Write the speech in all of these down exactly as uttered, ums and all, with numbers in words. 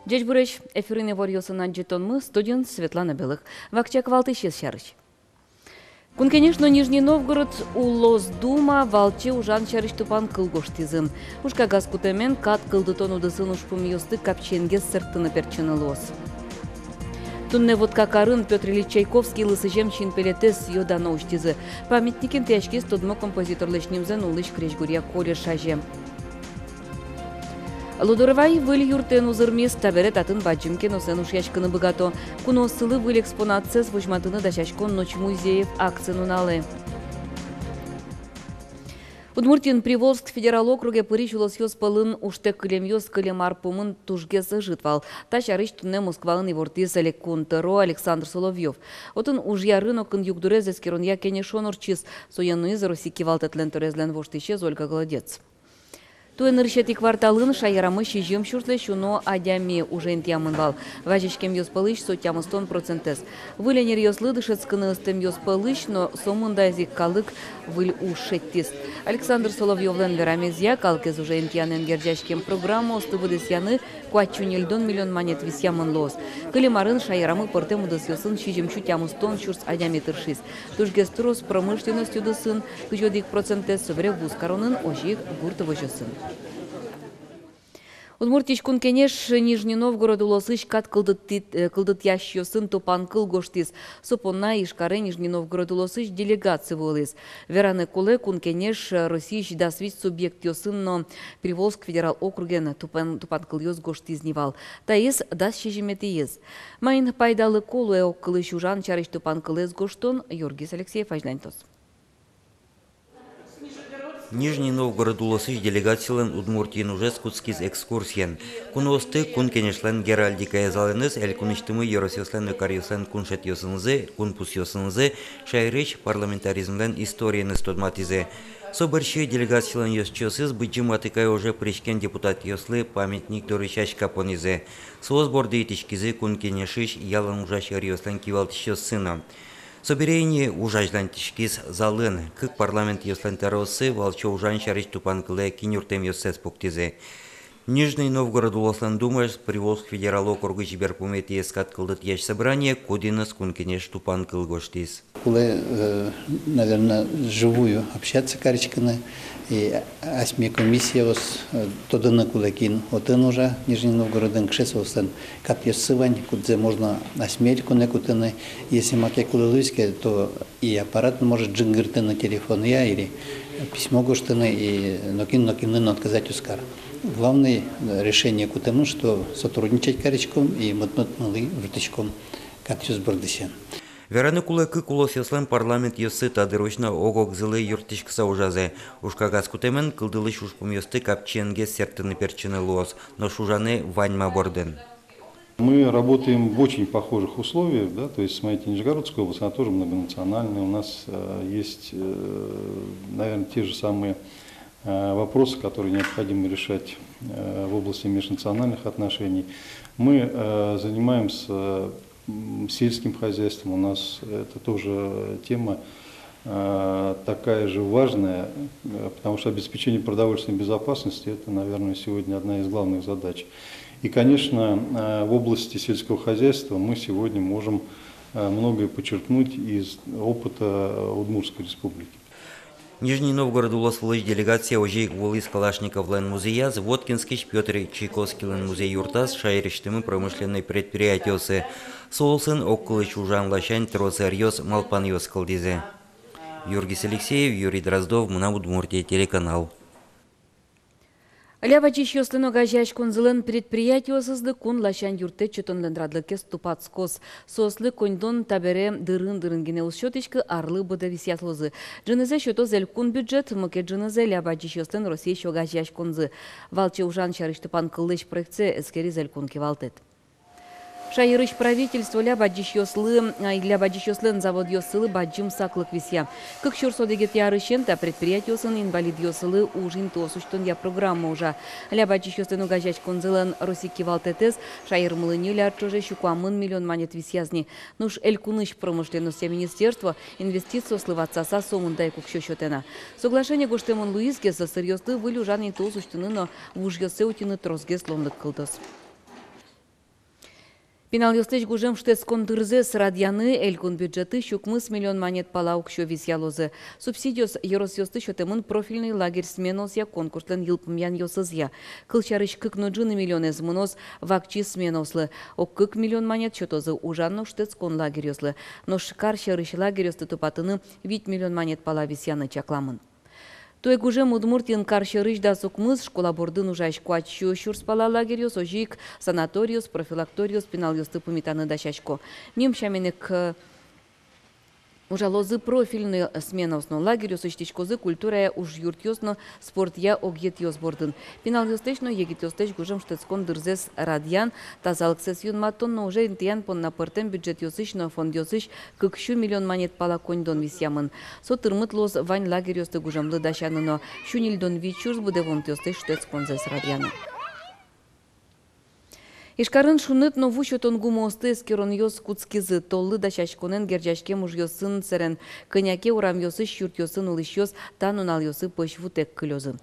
Ӟечбуресь! Эфирын иворъёсын адӟытонмы, студиын Светлана Белых. Вакчияк валтӥсез сярысь. Кун Кенеш но Нижний Новгород улос дума валче ужан сярысь тупанкыл гожтӥзы. Ужкагаз кутэмен кат кылдытон удысын ужпумъёсты капчиенгес сэрттыны-пертчыны луоз. Туннэ Воткакарын Пётр Ильич Чайковскийлы сӥзем синпелетэз ёдано усьтӥзы. Памятник интыяськиз тодмо композиторлэсь нимзэ нуллӥсь крезьгуръя колледж азе. Лудорвай выль юртэн узырмиз. Табере татын бадӟым кеносэн ушъяськыны быгато. Кунооссылы выль экспонатсэс возьматыны дасяськон «Ночь музеев» акци нуналэ. Удмуртиын Приволжск федерал округе пырись улосъёс пӧлын ужтэк кылемъёс кылем ар пумын тужгес ӧжыт вал. Та сярысь туннэ Москваын ивортӥз элькун тӧро Александр Соловьёв. Отын ужъя рынокын югдурез эскеронъя кенешон ортчиз. Сое нуиз Россия кивалтэтлэн тӧрезлэн воштӥсез Ольга Голодец. Туэ нырысетӥ кварталын шаерамы сизьым сюрслэсь уно адями уже интыямын вал. Вазиськемъёс пӧлысь со тямыстон процентэз. Выль ӧнеръёслы дышетскыны ыстэмъёс пӧлысь но со мындаез ик калык выль уж шедьтӥз. Александр Соловьёвлэн верамезъя, калыкез уже интыянэн герӟаськем программаосты быдэсъяны куать сю ньыльдон миллион манет висъямын луоз. Кылем арын шаерамы пӧртэм удысъёсын сизьым сю тямыстон сюрс адями тыршиз. Тужгес трос промышленность удысын, кызь одӥг процентэз, собере вузкаронын, озьы ик гурт возёсын. Удмуртиысь Кун Кенеш Нижний Новгород улосысь кат кылдытӥ-, э, кылдытъясьёсын тупанкыл гожтӥз. Со понна Ижкаре Нижний Новгород улосысь делегаци вуылӥз. Вераны кулэ, Кун Кенеш Россиысь дас вить субъектъёсын но Приволжск федерал округен тупан-, тупанкылъёс гожтӥз ни вал. Таиз дас сизьыметӥез. Маин пайдалыко луэ огкылысь ужан сярысь тупанкылэз гожтон, Юргис Алексеев азьланьтоз. Нижний Новгород улосысь делегацилэн Удмуртиын ужез кутскиз экскурсиен. Куноосты Кун Кенешлэн геральдикая залэныз, элькунысьтымы ёросъёслэн но каръёслэн куншетъёсынызы, кунпусъёсынызы, шаерысь парламентаризмлэн историеныз тодматӥзы. Со бӧрсьы делегацилэн ёзчиосыз Быдӟым Атыкай оже пыриськем депутатъёслы памятник доры сяська понӥзы. Соос борды итӥськизы Кун Кенешысь ялан ужась ӧръёслэн кивалтӥсьёссы но. Собере ини уж азьланьтӥськиз залын. Кык парламентъёслэн тӧрооссы валче ужан сярысь тупанкылэ кинюртэмъёссэс пуктӥзы. Нижний Новгород улослэн думаез Приволжск федерал округысь берпуметӥез кат кылдытъясь собрание, кудӥныз Кун Кенеш тупанкыл гожтӥз. Кулэ, э, наверно, вживую общаться кариськыны и асьме комиссиос, э, тодыны кулэ, кин отын ужа, Нижний Новгородын, кыӵе соослэн катъёссы вань, кудзэ можно асьме элькунэ кутыны. Если маке кулэ луиз ке, то и аппарат может ӝингыртыны телефонъя или письмо гожтыны, и нокин нокинлы но отказать уз кар. Главное, э, решение кутэмын, что сотрудничать кариськом и мыт-мыт мылы юрттӥськом катъёс бордысен. Вераны кулэ, кык улосъёслэн парламентъёссы та дырозь но ог-огзылы юрттӥськыса ужазы. Ужкагаз кутэмен кылдылӥсь ужпумъёсты капчиенгес сэрттыны-пертчыны луоз, нош ужаны вань ма бордын. Мы работаем в очень похожих условиях, да, то есть, смотрите, Нижегородская область, она тоже многонациональная, у нас, э, есть, э, наверное, те же самые, э, вопросы, которые необходимо решать, э, в области межнациональных отношений. Мы, э, занимаемся, м, сельским хозяйством, у нас это тоже тема, э, такая же важная, э, потому что обеспечение продовольственной безопасности — это, наверное, сегодня одна из главных задач. И, конечно, э, в области сельского хозяйства мы сегодня можем, э, многое почерпнуть из опыта, э, Удмуртской Республики. Нижний Новгород улос вылысь делегация озьы ик вуылӥз Калашниковлэн музеяз, Воткинскысь Пётр Чайковскийлэн музей-юртаз, шаерысьтымы промышленной предприятиосы. Соосын огкылысь ужан ласянь трос ӧръёс, малпанъёс кылдӥзы. Юргис Алексеев, Юрий Дроздов, «Мынам Удмуртие» телеканал. Ляб адӟисьёслэн огазеяськонзылэн предприятиосызлы кун ласянь юрттэт сётонлэн радлыкез тупатскоз. Соослы коньдон табере дырын-дырын гинэ уз сётӥськы, арлы быдэ висъяськозы. Ӝынызэ сётоз элькун бюджет, мукет ӝынызэ — ляб адӟисьёслэн Россиысь огазеяськонзы. Валче ужан сярысь тупанкыллэсь проектсэ эскериз элькун кивалтэт. Шаерысь правительство ляб адӟисьёслы, а, ляб адӟисьёслэн заводъёссылы бадӟым саклык висъя. Кык сюрс одӥгетӥ арысен та предприятиосын инвалидъёслы уж интыос усьтонъя программа ужа. Ляб адӟисьёслэн огазеяськонзылэн Россиысь кивалтэтэз шаермылы ньыль ар ӵоже сю куамын миллион манет висъяз ни. Нош элькунысь промышленностья министерство инвестициослы ватсаса сомында ик уксё сётэ на. Соглашение гожтэмын луиз ке, сӧсыръёслы выль ужан интыос усьтыны но вужъёссэ утьыны тросгес луонлык кылдоз. Пиналъёслэсь гужем шутэтскон дырзэс радъяны элькун бюджетысь укмыс миллион манет пала уксё висъялозы. Субсидиос ёросъёсты сётэмын профильный лагерь сменаосъя конкурслэн йылпумъянъёсызъя. Кылсярысь, кык но ӝыны миллионэз мыноз вакчи сменаослы, ог кык миллион манет сётозы ужан но шутэтскон лагерьёслы. Нош кар сьӧрысь лагерьёсты тупатыны вить миллион манет пала висъяны чакламын. Туэ гужем Удмуртиын кар сьӧрысь дас укмыс, школа бордын ужась куать сю сюрс пала лагерьёс, озьы ик санаториос, профилакториос пиналъёсты пумитаны дасясько. Ним сямен ик, э, ужалозы профильный сменаос но, лагерьёс усьтӥськозы культурая ужъюртъёс но спортъя огъетъёс бордын. Пиналъёслэсь но егитъёслэсь гужем шутэтскон дырзэс радъян, тазалыксэс юнматон но уже интыян понна пӧртэм бюджетъёсысь но фондъёсысь кык сю миллион манет пала коньдон висъямын. Со тырмыт луоз вань лагерьёсты гужемлы дасяны но сю ньыльдон вить сюрс быдэ вуымтэослэсь шутэтсконзэс радъяны. Ижкарын шуныт но ву сётон гумыосты эскеронъёс кутскизы. Толлы дасяськонэн герӟаськем ужъёсын сэрен кӧня ке урамъёсысь юртъёсын улӥсьёс та нуналъёсы пӧсь вутэк кылёзы.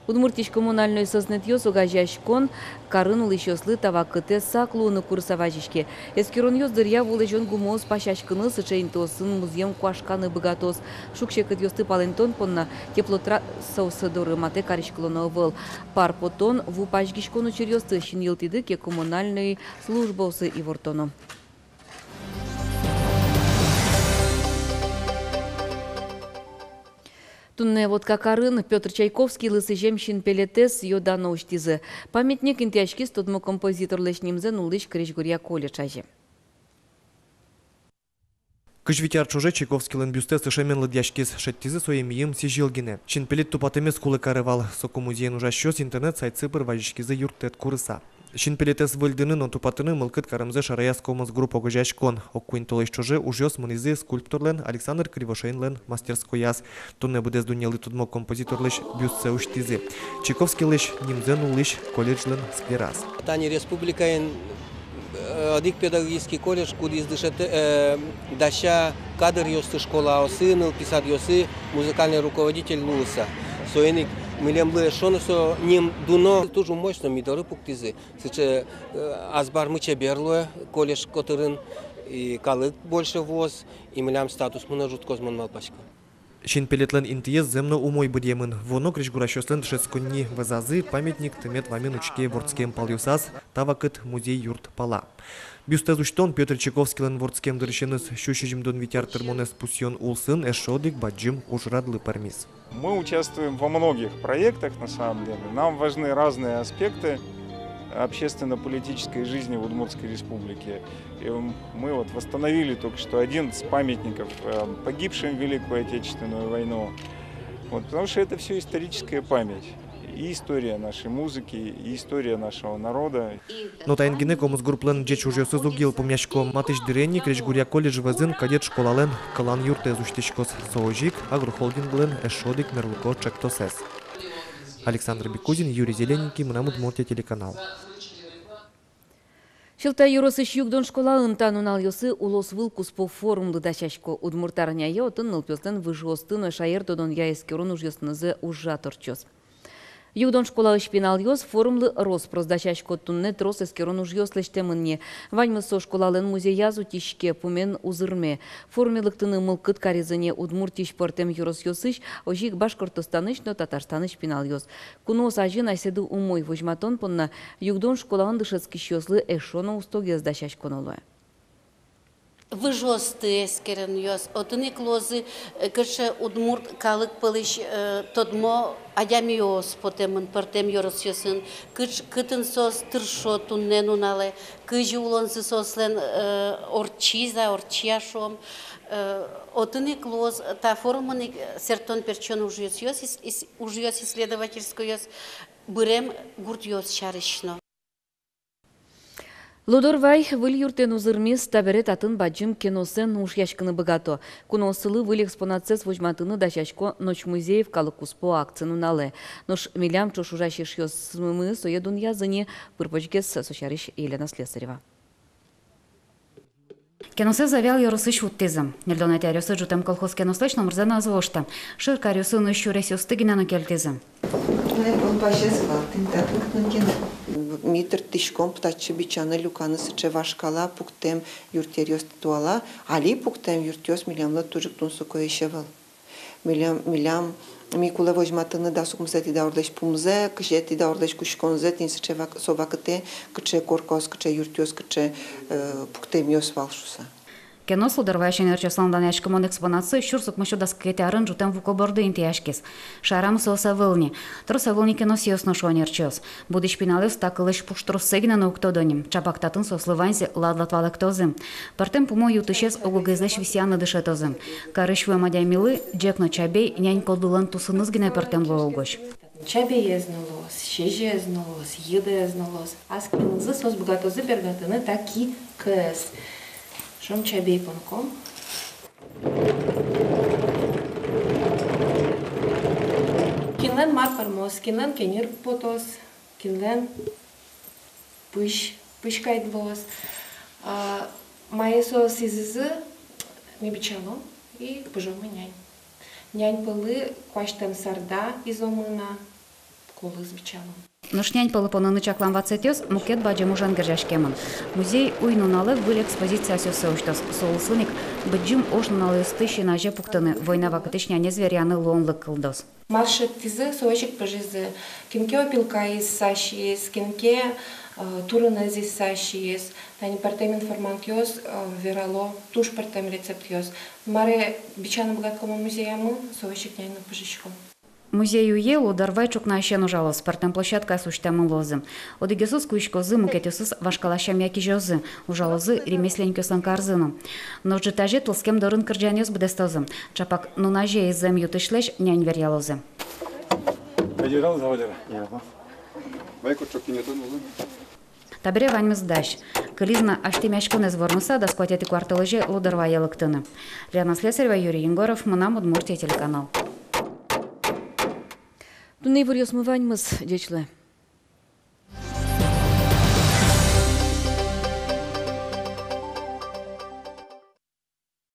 Удмуртиысь коммунальной сӧзнэтъёс огазеяськон карын улӥсьёслы та вакытэ сак луыны курыса вазиське. Эскеронъёс дыръя ву лэзён гумыос пасяськыны, сыӵе интыосын музъем куашканы быгатоз. Шуг-секытъёсты палэнтон понна теплотрассаос доры матэ кариськылоно ӧвӧл. Пар потон, ву пазьгиськон учыръёсты синйылтӥды ке, коммунальной службаосы ивортоно. Туннэ Воткакарын Пётр Чайковскийлы сӥзем синпелетэз ёдано усьтӥзы. Памятник интыяськиз тодмо композиторлэсь нимзэ нуллӥсь Крезьгуръя колледж азе. Кызь вить ар ӵоже Чайковскийлэн бюстэз ышемен лыдъяськиз, шедьтӥзы сое мийым сӥзьыл гинэ. Синпелет тупатэмез кулэ каре вал, соку музейын ужасьёс интернет сайтсы пыр вазиськизы юрттэт курыса. Синпелетэз выльдыны но тупатыны мылкыд каремзэ шараяз «Комос Групп» огазеяськон. Ог куинь толэзь ӵоже ужъёс мынӥзы скульпторлэн Александр Кривошеинлэн мастерскояз. Туннэ быдэс дуннелы тодмо композиторлэсь бюстсэ усьтӥзы Чайковскийлэсь нимзэ нуллӥсь колледжлэн сквераз. Тани республикаын, э, одӥг педагогический колледж, кудӥз дышетэ, э, дася кадръёсты школаосы, нылпи садъёсы музыкальный руководитель луыса. Соин ик милемлы эшшо но со ним дуно. Туж умой, что ми доры пуктӥзы. Сыӵе, э, азбармы чебер луэ колледж котырын, и калык больше вуоз, и милям статусмы но ӝутскоз, мон малпасько. Синпелетлэн интыез зэм но умой быръемын. Вуоно крезьгурасьёслэн дышетсконни вӧзазы памятник тымет вамен учке вордскем палъёсаз, та вакыт музей юрт пала. Бюстэз усьтон Пётр Чайковскийлэн вордскем дырысеныз сю сизьымдон вить ар тырмонэз пусъён улсын эшшо одӥг бадӟым ужрадлы пӧрмиз. Мы участвуем во многих проектах, на самом деле. Нам важны разные аспекты общественно-политической жизни в Удмуртской Республике. И, м, мы вот восстановили только что один из памятников, э, погибшим в Великую Отечественную войну. Вот, потому что это всё историческая память. И история нашей музыки, и история нашего народа. Но таин гинэ «Комос Групплэн» ӟеч ужъёсыз уг йылпумъясько. Матысь дыре ини Крезьгуръя колледж вӧзын кадет школалэн кылан юртэз усьтӥськоз. Со озьы ик агрохолдинглэн эшшо одӥг мерлыко чектосэз. Александр Бекузин, Юрий Зелененький, «Мынам Удмуртие» телеканал. Сьӧлта ёросысь Югдон школаын та нуналъёсы улосвыл куспо форумлы дасясько. Удмуртарняе отын нылпиослэн выжыосты но шаертодонъя эскерон ужъёсынызы ужрад ортчоз. Югдон школаысь пиналъёс форумлы рос-прос дасясько. Туннэ трос эскерон ужъёс лэсьтэмын ни. Ваньмыз со школалэн музеяз утиське, пумен узырме. Форуме лыктыны мылкыд каризы ни Удмуртиысь пӧртэм ёросъёсысь, озьы ик Башкортостанысь но Татарстанысь пиналъёс. Куноос азьын асьсэды умой возьматон понна Югдон школаын дышетскисьёслы эшшо но устогес дасяськоно луэ. Выжыосты эскеронъёс, отын ик луозы, э, кыӵе удмурт калык пӧлысь, э, тодмо адямиос потэмын пӧртэм ёросъёсын, кыӵ-, кытын соос тыршо туннэ нуналэ, кызьы улонзы соослэн, э, ортчиз-а, ортчи-а, шуом. Э, отын ик луоз та форумын ик сэрттон-пертчон ужъёсъёс, ис-, ис-, ужъёс исследовательскойёс, бырем гуртъёс сярысь но. Лудор вай выль юртэн узырмиз, табере татын бадӟым кеносэн ушъяськыны быгато. Куноосылы выль экспонатсэс возьматыны дасясько «Ночь музеев» калык куспо акци нуналэ. Нош милям ӵош ужась эшъёсмы сое дунъязы ни. Пыр-почгес со сярысь Елена Слесарева. Кеносэз Завьял ёросысь вуттӥзы. Ньыльдонэтӥ аръёсы ӝутэм колхоз кенослэсь номырзэ но ӧз воштэ. Шыр каръёсы нош сюресъёсты гинэ но кельтӥзы. Ой, он пасез вал, тӥни татын кытын ке но. Ми тыртӥськом татчы бичаны, люканы сыӵе вашкала пуктэм юртъеръёс туала. Али пуктэм юртъёс милемлы туж ик тунсыкоесь ӧвӧл. Милям, милям, ми кулэ возьматыны дас укмысэтӥ даурлэсь пумзэ, кызетӥ даурлэсь кутсконзэ, тӥни сыӵе вак-, со вакытэ кыӵе коркаос, кыӵе юртъёс, кыӵе, э, пуктэмъёс вал шуыса. Кенос Лудорвайысь ӧнерчиослэн данъяськымон экспонатсы сюрс укмыссю дас кыкетӥ арын ӝутэм вуко борды интыяськиз. Шаерамы соос ӧвӧл ни. Трос ӧвӧл ни кеносъёс но, шуо ӧнерчиос. Будӥсь пиналъёс та кылэсь пуштроссэ гинэ но уг тодо ни. Ӵапак татын соослы ваньзэ лад-лад валэктозы. Пӧртэм пумо ю-тысез ог-огезлэсь висъяны дышетозы. Карысь вуэм адямилы ӟег но чабей нянь кӧлдылэн тусыныз гинэ пӧртэм луэ угось. Чабеез но луоз, сезьыез но луоз, йыдэез но луоз. Ас киынызы соос быгатозы бергатыны та ки кӧс. Шом чабей понком. Кинлэн мар пӧрмоз, кинлэн кеньыр потоз, кинлэн пызь, пызь кадь луоз. А, мае соос изизы, ми бичалом и пыжомы нянь. Нянь пӧлы куасьтэм сарда изомы на, кулыз бичалом. Нош нянь пӧлы поныны чаклам ватсэтъёс мукет бадӟым ужен герӟаськемын. Музей уй-нуналэ выль экспозиция асьсэ усьтоз. Со улсын ик Быдӟым ож нуналъёсты син азе пуктыны, война вакытысь нянез веръяны луонлык кылдоз. Мар шедьтӥзы, со озьы ик пыжизы. Кин ке опилкаез сиз, кин ке, э, турынэз сиз. Тани пӧртэм информантъёс, э, верало туж пӧртэм рецептъёс. Маре бичаны быгатӥськом музеямы, со озьы ик нянь но пыжиськом. Музей уе Лудорвай ӵукнаысен ужалоз, пӧртэм площадкаос усьтэмын луозы. Одӥгъёсыз куиськозы, мукетъёсыз вашкала сямъя кизёзы, ужалозы ремесленникъёслэн карзы но. Нош ӝытазе тылскем дорын кырӟанъёс быдэстозы. Ӵапак нуназе изэм ю-тысьлэсь нянь веръялозы. Табере ваньмыз дась. Кылиз на азьтэмъяськонэз вормыса дас куатетӥ куартолэзе Лудорвае лыктыны. Лена Слесарева, Юрий Егоров, «Мынам Удмуртие» телеканал. Туннэ иворъёсмы ваньмыз. Ӟеч луэ.